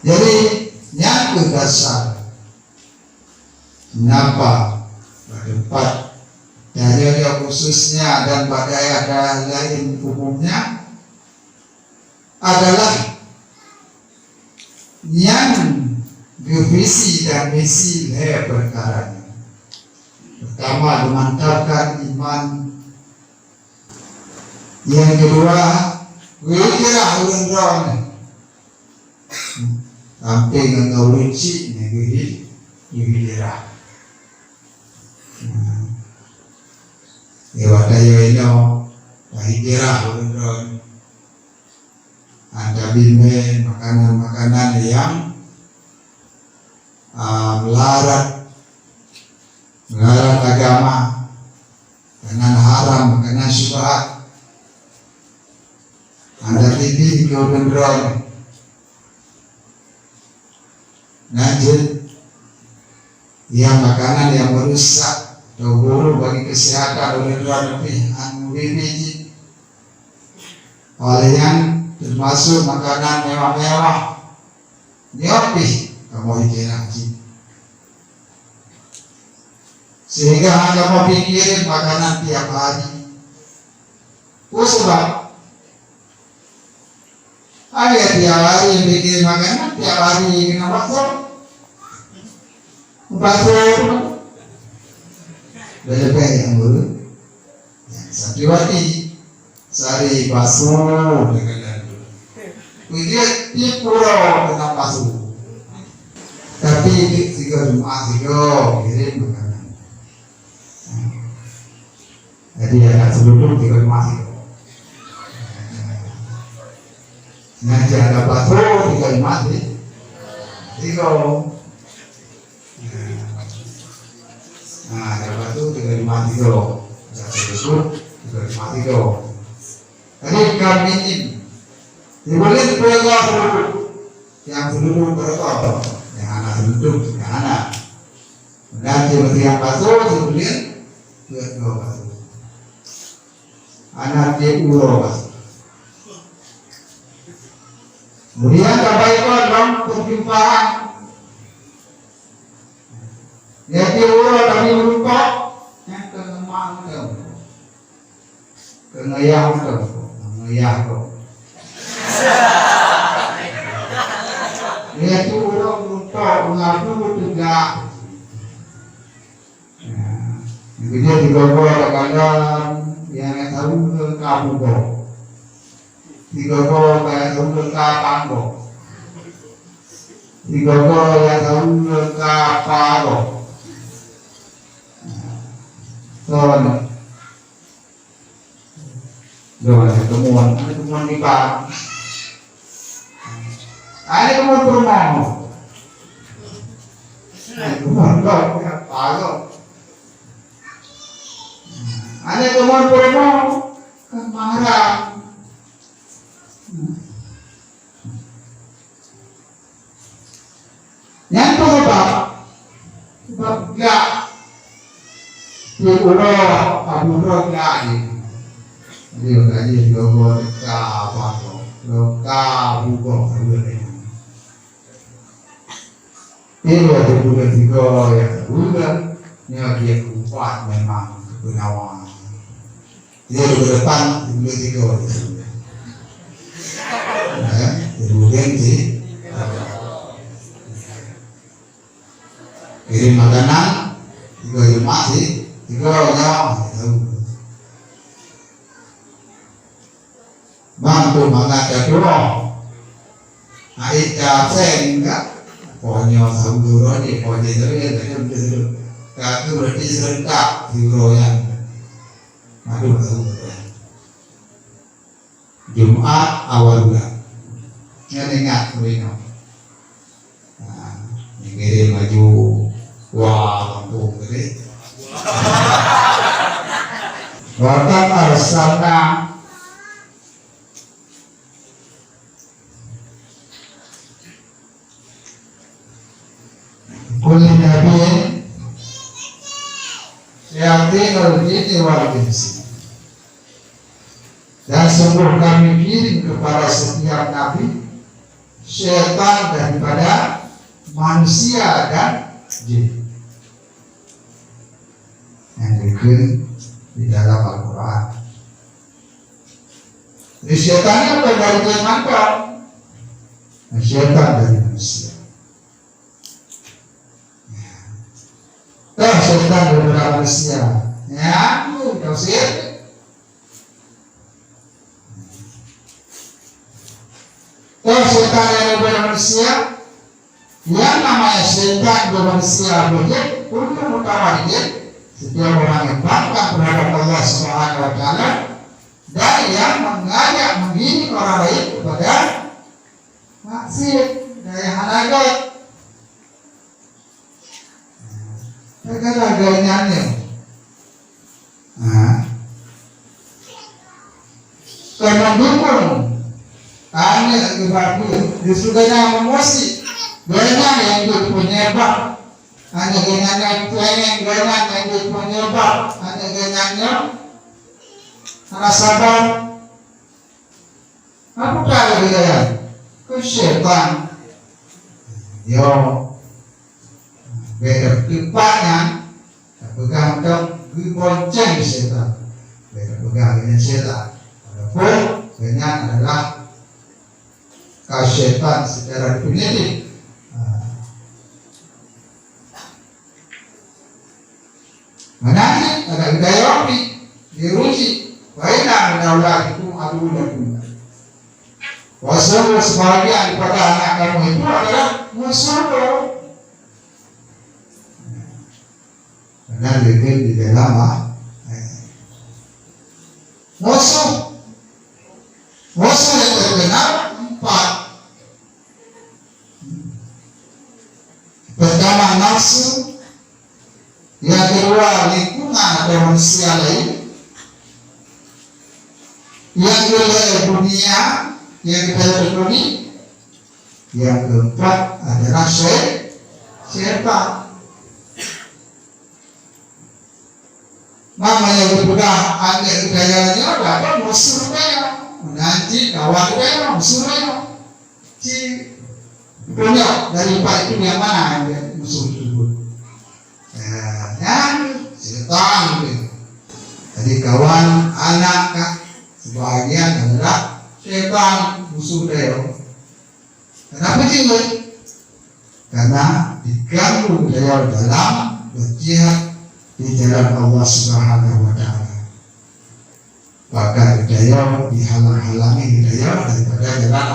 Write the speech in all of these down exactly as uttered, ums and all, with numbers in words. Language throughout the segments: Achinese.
Jadi, nyan keuh dasar mengapa bak teumpat tanyoe khususnya dan bak daerah-daerah laén umumnya adalah nyan geuvisi dan misi lhèe peukara nyoe. Pertama, geumantapkan iman. Nyang keudua, geuhijrah ureueng droeneuh. Sampoe ngon ureueng chik nyan geuhi-, geuhijrah. Nah, lewat ayo inoe, bahijrah ureueng droeneuh. Hana bimé makanan-makanan nyang, ah, meularat, meularat agama, makanan haram, makanan syubhat. Hana bimé keu ureueng droeneuh. Nah, jeuet nyang makanan nyang meurusak atau buruk bagi kesehatan ureueng droeneuh pih han mubibi jih. Oleh nyan, teumasuk makanan mewah-mewah, nyoe pih kamoe hijrah jih. Sehingga hana kamoe pikiran makanan tiap hari. Peue sabab? Hai, tiap hari pikiran makanan, tiap hari keunoe bakso. Bakso. Bèk-bèk nyang ureueng. Santriwati, sari bakso deungon lalu. Peujeuet tiep uroe keunan bakso. Tapi di sigoe Jumat sigoe kirim makanan. Jadi, aneuk seulundum sigoe Jumat sigoe. Ngaji aneuk bakso sigoe Jumat si-, sigoe. Nah, lepas tu tiga lima tiga. Satu tu tiga lima tiga. Jadi kami ini diboleh pegang seluruh yang seluruh berapa? Yang anak seluruh, yang anak. Dan tiga tiga batu, kemudian dua dua batu. Anak dia ulo batu. Kemudian dapat ikut dalam perjumpaan. Nyang tiep uroe kami meurumpok, nyang keu ngeumang teuh, keu ngayah teuh, ngayah teuh. Nyang tiep uroe meurumpok, meungaku teuga. Nah, nyang keujeuet sigoe-goe takalon, nyang ka tahu keu ka pugoe. Sigoe-goe ka tahu keu ka panggoe. Sigoe-goe nyang tahu ka panggoe. Nah, son. Dua ada temuan, ada temuan di bank. Ada temuan peurumoh. Ada temuan bank, ada panggoe. Ada temuan peurumoh, kan mahram. Nyan peue sabab? Sabab glak. Tiep uroe, ka bunoe glak jih. Jadi, maka jih, lôn teuka apa tu? Lôn ka bugoe buleuen nyan. Tiep uroe buleuen sigoe nyang buleuen, nyoe jih upat memang keupeue nawa. Dia ke depan, dia tiga orang. Ya, dia mungkin di kirim makanan, tiga jemaah sih, tiga orang. Bang tu mangat ka tuoh. Hai ka seng ka. Ponyo saudara ni, ponyo saudara ni, ka tu berarti serentak di uroe nyan. Aduh, tahu betul. Jumat awal bulan. Nyan ingat, Rino. Nah, ngirim baju. Wah, kampung tadi. Wa qad arsalna Kulli nabiyyin syayatinal jinni wal insi. Dan sungguh Kami kirim kepada setiap nabi syaitan daripada manusia dan jin. Nyang dikheun di dalam Al-Quran. Jadi syaitan ni bukan dari jin mantong. Syaitan dari manusia. Toh syaitan daripada manusia. Nyang tu tafsir. Toh syaitan daripada manusia. Yang namanya syaitan daripada manusia, begitu kullu mutamarridin, setiap orang yang bangkang terhadap Allah Subhanahu wa Taala dan yang mengajak, mengiring orang lain kepada maksiat, dan yang hana göt. Kadang-kadang nyan nyoe. Ha. Keuneuk dukung aneuk geuh bagus, justru gobnyan meumusi, gobnyan nyang jeuet penyebab. Aneuk gobnyan nyoe cengeng, gobnyan nyang jeuet penyebab aneuk gobnyan nyoe hana sabar. Apa cara gaya? Keu syaitan. Yo. Beda teupatnya, tapeugah mantong geubonceng syaitan. Beda peugah dengan syaitan. Walaupun dengan adalah ka syaitan secara definitif. Ha. Meunan cit, adak geutanyoe pih, diuji, "Wa inna min auladikum aduwwan lakum." Bahwasanya sebahagian daripada anak kamu itu adalah musuh. Karena dikit di dalam, ah, musuh. Musuh yang terkenal empat. Pertama nafsu, yang kedua lingkungan atau manusia lain, yang ketiga dunia yang kita tekuni, yang keempat adalah syai-, syaitan. Makanya geupeugah aneuk geutanyoe nyoe adalah musuh geutanyoe. Meunan cit kawan geutanyoe, musuh geutanyoe. Ci, geutanyoe dari empat itu yang mana yang musuh tersebut? Eh, yang syaitan itu. Jadi kawan anak kan sebahagian adalah syaitan musuh geutanyoe. Kenapa cit? Karena diganggu geutanyoe dalam berjihad di jalan Allah Subhanahu wa Taala. Bahkan geutanyoe dihalang-halangi geutanyoe daripada jalan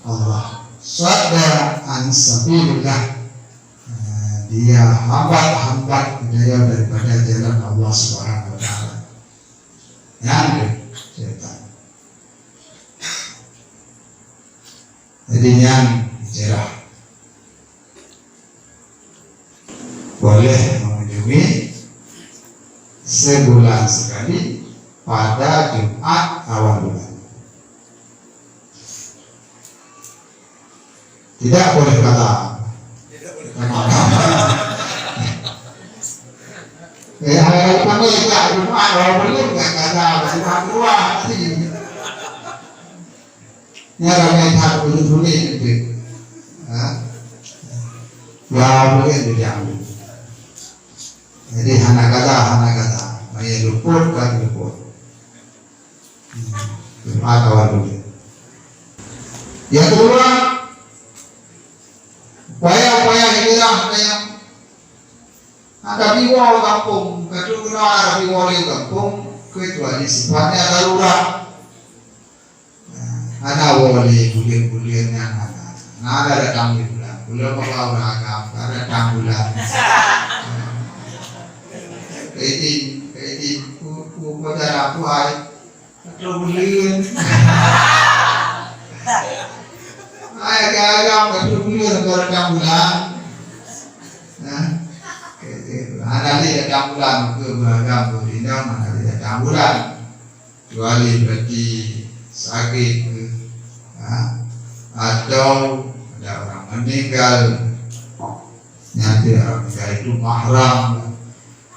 Allah. Sadda an sabilillah. Eh, dia hambat-hambat geutanyoe daripada jalan Allah Subhanahu wa Taala. Nyan tu syaitan. Jadi nyan bicara. Boleh mengunjungi sebulan sekali pada Jumat awal bulan. Tidak boleh kata. Eh, hari kami tidak Jumat awal bulan, tidak kata, Jumat dua hari. Nyan ramé that ureueng tuléh nibak. Ha? Ya, mungkin dijanggu. Jadi, hana kata, hana kata. Maya luput, kan luput. Hmm. Doa kawan dulu. Yang kedua, upaya-upaya hijrah yang Ada biwoe gampông, ka troh keunoe ada biwoe lé gampông, kecuali sifatnya darurat. Nah, hana woe lé buleuen-buleuen nyan hana. Nah, ada datang di bulan. Bulan apa orang agam, ada datang bulan. Kaitin, kaitin, ku, ku, ku, cara ku hai. Ka troh buleuen. Hai, agam ka troh buleuen, ka datang bulan. Nah, hana lé datang bulan, ke beragam, berindang, hana lé datang bulan. Kecuali berarti sakit ke, ha? Atau ada orang meninggal. Nanti orang meninggal itu mahram.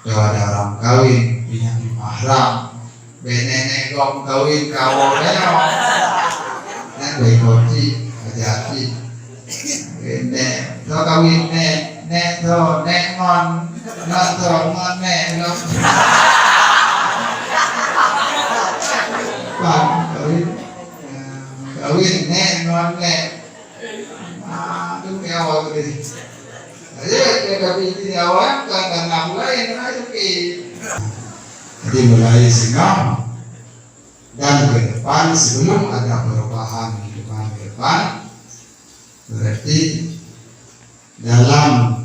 Atau ada orang kawin, punya mahram. Bèk nenek gom kawin, kawoe nyoe. Nyan bèk kunci, hati-hati. Nek, soe kawin nek, nek soe, nek ngon, ngon soe, ngon nek lom. Pan kawin, kawin nek ngon nek. Ah, tu ke awal tadi. Jadi, dia kawin di awal, kan, kan, nak mulai, nak, oke. Jadi, mulai singoh dan ke depan, sebelum ada perubahan kehidupan ke depan, berarti dalam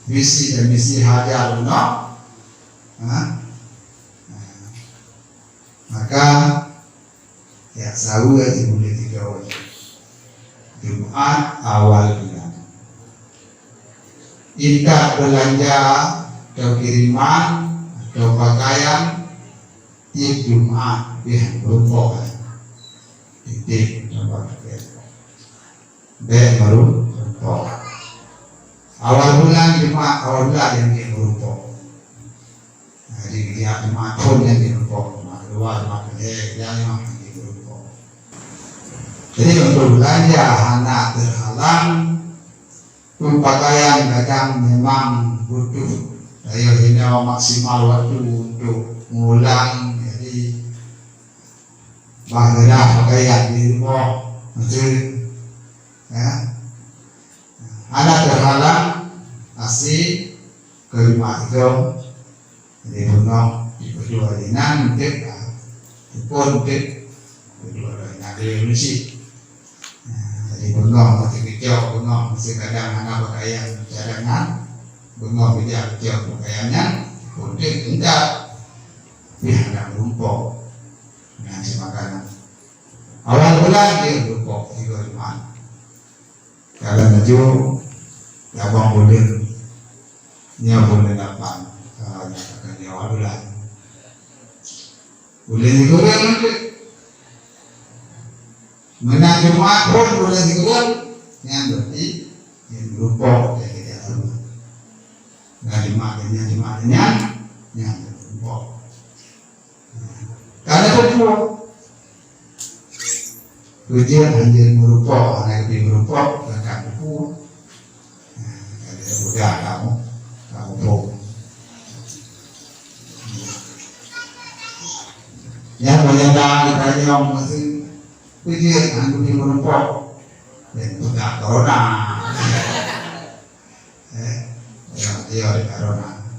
visi dan misi Hajar bunoe, ha? Maka ya saweue sibuleuen tiga hari. Jumat awal bulan. Intat beulanja atau kiriman atau pakaian tieb Jumat pih meurumpok. Tieb tambah pakaian. Bèk meurumpok. Awal bulan Jumat, awal bulan nyang jeuet meurumpok. Jadi, tiap Jumat phon nyang jeuet meurumpok. Jumat keudua, Jumat keulhèe, nyang nyoe nyang jeuet meurumpok. Jadi, untuk beulanja hana teuhalang, peupakaian kadang memang butuh. Ayo hino maksimal waktu untuk mengulang. Jadi, bah geudah pakaian di rumoh, maksud, ya. Hana teuhalang, asie keu Jumat itu, jadi beungoh dipeudua dinan, tek, ah, teupon tek, peudua dinan di meuseujid. Nah, jadi beungoh meusti geucok, beungoh meusti kadang hana pakaian cadangan, beungoh geujak geucok pakaian nyan, teupon tek, intat, pih hana meurumpok. Nyan cit makanan. Awal bulan dia meurumpok tiga Jumat. Kalau maju, labang buleuen, nyoe buleuen lapan, ah, nyatakan nyoe awal bulan. Buleuen sikureueng nanti. Meunan Jumat phon buleuen sikureueng, nyan berarti nyan meurumpok lagèe di awal bulan. Nah, Jumat nyan, Jumat nyan, nyan meurumpok. Karena peue? Peue jeuet hanjeuet meurumpok, hana geubri meurumpok, rakan peue? Nah, kada mudah kamu, kamu pun. Nyang meunyoe na geutanyong maksud, peue jeuet hana geubri meurumpok? Dan peugah corona. Eh, ya, ya, corona.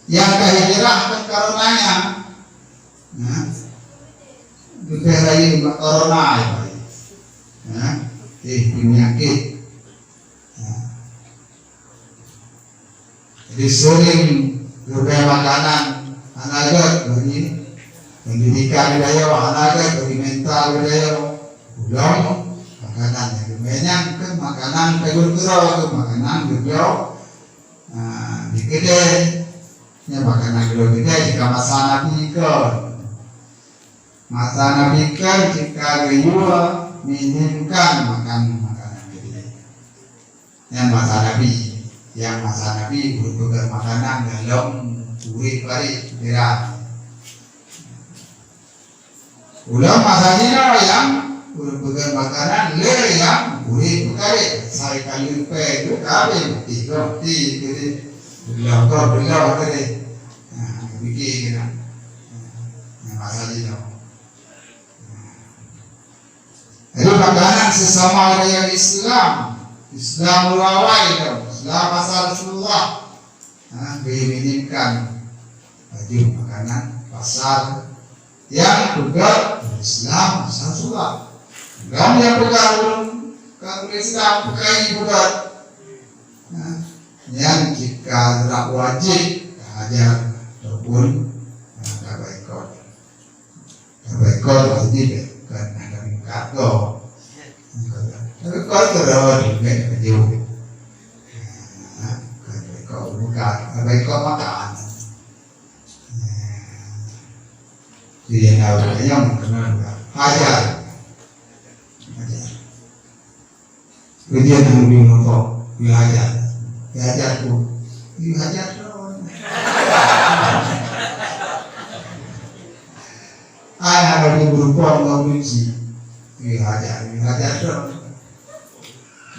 Nyang ka hijrah kon corona nyan. Nah, geupeuhai bak corona, ya, ya. Eh, penyakit. Nah. Jadi sering geupeuhai makanan hana gèt bagi pendidikan di dayah, hana gèt bagi mental di dayah. Ulôn makanan nyang geumè nyan keu makanan teugeukeu, keu makanan geubloe, ah, di keudè. Nyan makanan geubloe keudè jika masa Nabi kon. Masa Nabi kon jika geuyue minimkan makan makanan keudè. Nyan masa Nabi. Nyang masa Nabi ureueng peugöt makanan dalam kurit parit, pira. Ulôn masa jinoe nyang ureueng peugöt makanan lé nyang kurit peukarit, sai ka leupie tu ka habéh, meuti goh, meuti keudeh, beuloh goh, beuloh keudeh. Nah, pike keunan. Nah, masa jinoe. Jadi, makanan sesama budaya Islam, Islam luar awai tu, Islam masa Rasulullah. Ha, diinginkan baju makanan pasar yang juga Islam masa Rasulullah. Dan yang peugah ureueng ka Islam bukai juga. Ha, yang jika tidak wajib ajar ataupun, ha, tak baik. Tapi kon pasti deh, kan ada muka ko. Tapi kon terus deh, baju. Nah, kan ko buka, tapi ko makan. Jadi yang tahu yang kenal buka. Hajar. Hajar. Ujian yang lebih mantap, ya ajar. Ya ajar tu. Ya ajar tu. Ai hana geurumpok ngon uji. Ya ajar, ya ajar tu.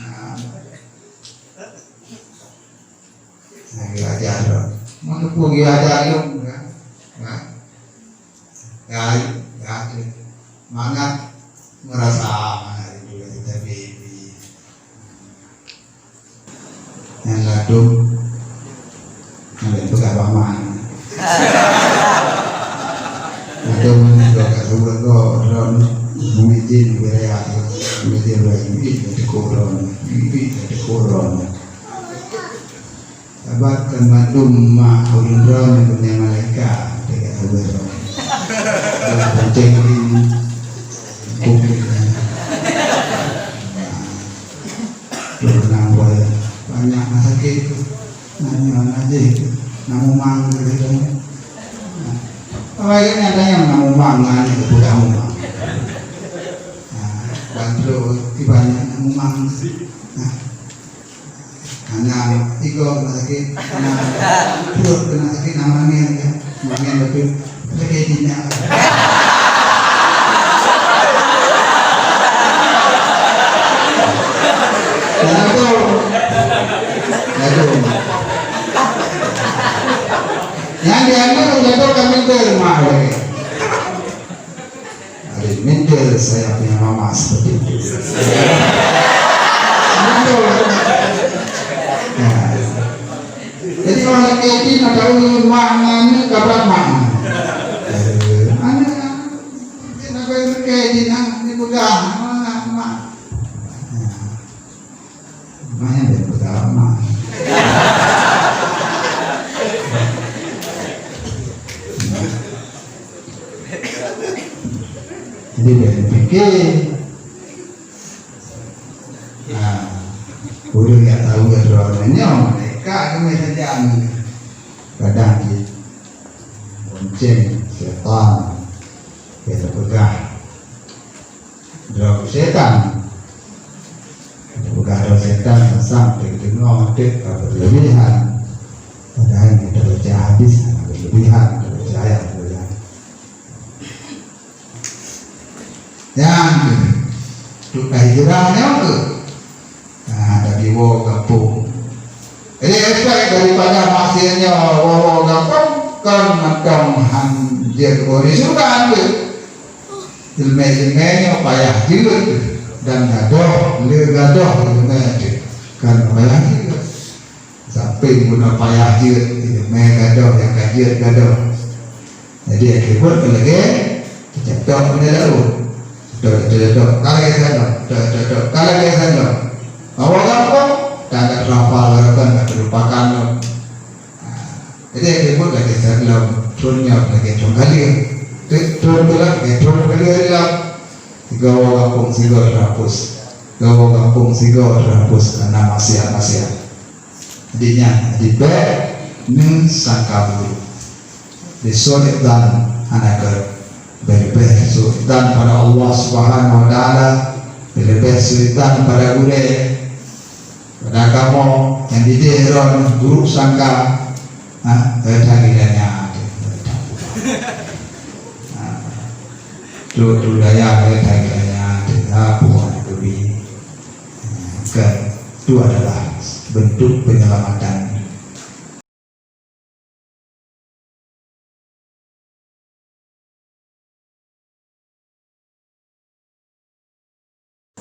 Nah, Mana pun dia ada alung kan. Kan? Kan? Kan? Mangat merasa mana itu kita baby. Nyang ladôm, nyang laén peugah bak mak. Ladôm nyoe ka lheueh goe droeneuh, meuizin beuraya, meuizin beuraya, meuizin teuko droeneuh, meuizin teuko droeneuh. Sabab kan mandum mak ulôn droeneuh keuneuk malaikat, teuka lheueh goe droeneuh. Dalam bonceng ini, hukum ini. Tuh, nang boy, banyak na sakét tu. Nang nyoe na jih tu. Na mumang tu, tu. Awai kan ada yang na mumang, na ni tu budak mumang. Nah, bantu ibaratnya na mumang. Nah. Hana igoe na sakét, hana pruet na sakét, na mangen kan. Mangen beutôi. Sakét jinak. Jatuh. Jatuh. Nyang diambil jatuh kami ke rumah lagi. Ada minder saya punya mama seperti itu. Betul. Nah. Jadi orang lelaki itu nak tahu maknanya kabar makna. Eh, mana? Dia nak kaya lelaki ini nak dipegang, mana mak? Nah. Lumayan deh, pertama. Jadi, dia fikir, nah, ureueng nyang tahu droeneuh nyoe, malaikat keumeung sajan. Kadang cit bonceng setan, dia peugah. Droe setan. Bukan droe setan, sampai deungoe teuk ka berlebihan. Padahal kita baca hadis, hana berlebihan, kita baca ayat berlebihan. Nyang tu, tu ka hijrah nyoe tu. Nah, tapi woe gampông. Jadi, efek daripada maksiat nyoe, woe-woe gampông, kon mantong han jeuet keu syeuruga tu. Ileumèe-ileumèe nyoe payah jeuet dan gadôh, le gadôh ileumèe teuh, kon payah jeuet. Sampoe guna payah jeuet, ileumèe gadôh nyang ka jeuet gadôh. Jadi, akhé buet lagèe teucatok bak laôt. Teucatok, teucatok, ka lagèe sinoe, teucatok, ka lagèe sinoe. Awak gampông, tan ka teurapa, barokon ka teulupakan lom. Jadi, akhé buet lagèe sinoe, thôn nyoe lagèe thôn ka lheueh. Thôn, thôn tu lah lagèe thôn ka lheueh lom. Sigoe gampông sigoe teurapus. Sigoe gampông sigoe teurapus karena maksiat-maksiat. Jadi nyan, jadi bèk neusangka buruk. Beusu'udzan hana keu, beuleubèh su'udzan pada Allah Subhanahu wa Taala, beuleubèh su'udzan pada gurèe, pada kamoe nyang dideh droe buruk sangka, ha, eh, that gilanya, ha, tu, tu daya, eh, that gilanya, ha, bukan itu bi. Kan, itu adalah bentuk penyelamatan